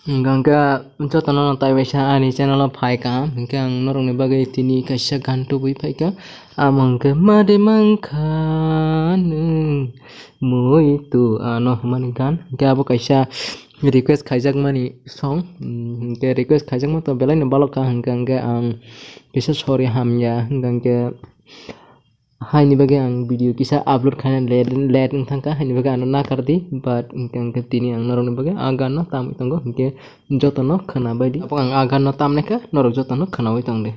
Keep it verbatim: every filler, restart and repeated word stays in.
Hingke jotono taibaisa ani channel o phaikha, hingke ang norokni bagwi tini kaisa gan tubui phaikha, amo hingke made mangkha nwng muitu ano hwnmani gan, hingke abo kaisa request khaijakmani song, hingke request khaijakma to belaino balok kha, hingke hingke ang kisa sorry hamya, hingke hingke. Haini bagwi ang video kisa upload khaina late, late wng thangkha, haini bagwi ano nakardi, but hingke, hingke tini ang norokni bagwi a ganno tamwi tongo, hingke jotono khwnabaidi. Abo ang a ganno tamnaikha, norok jotono khwnawi tongdi.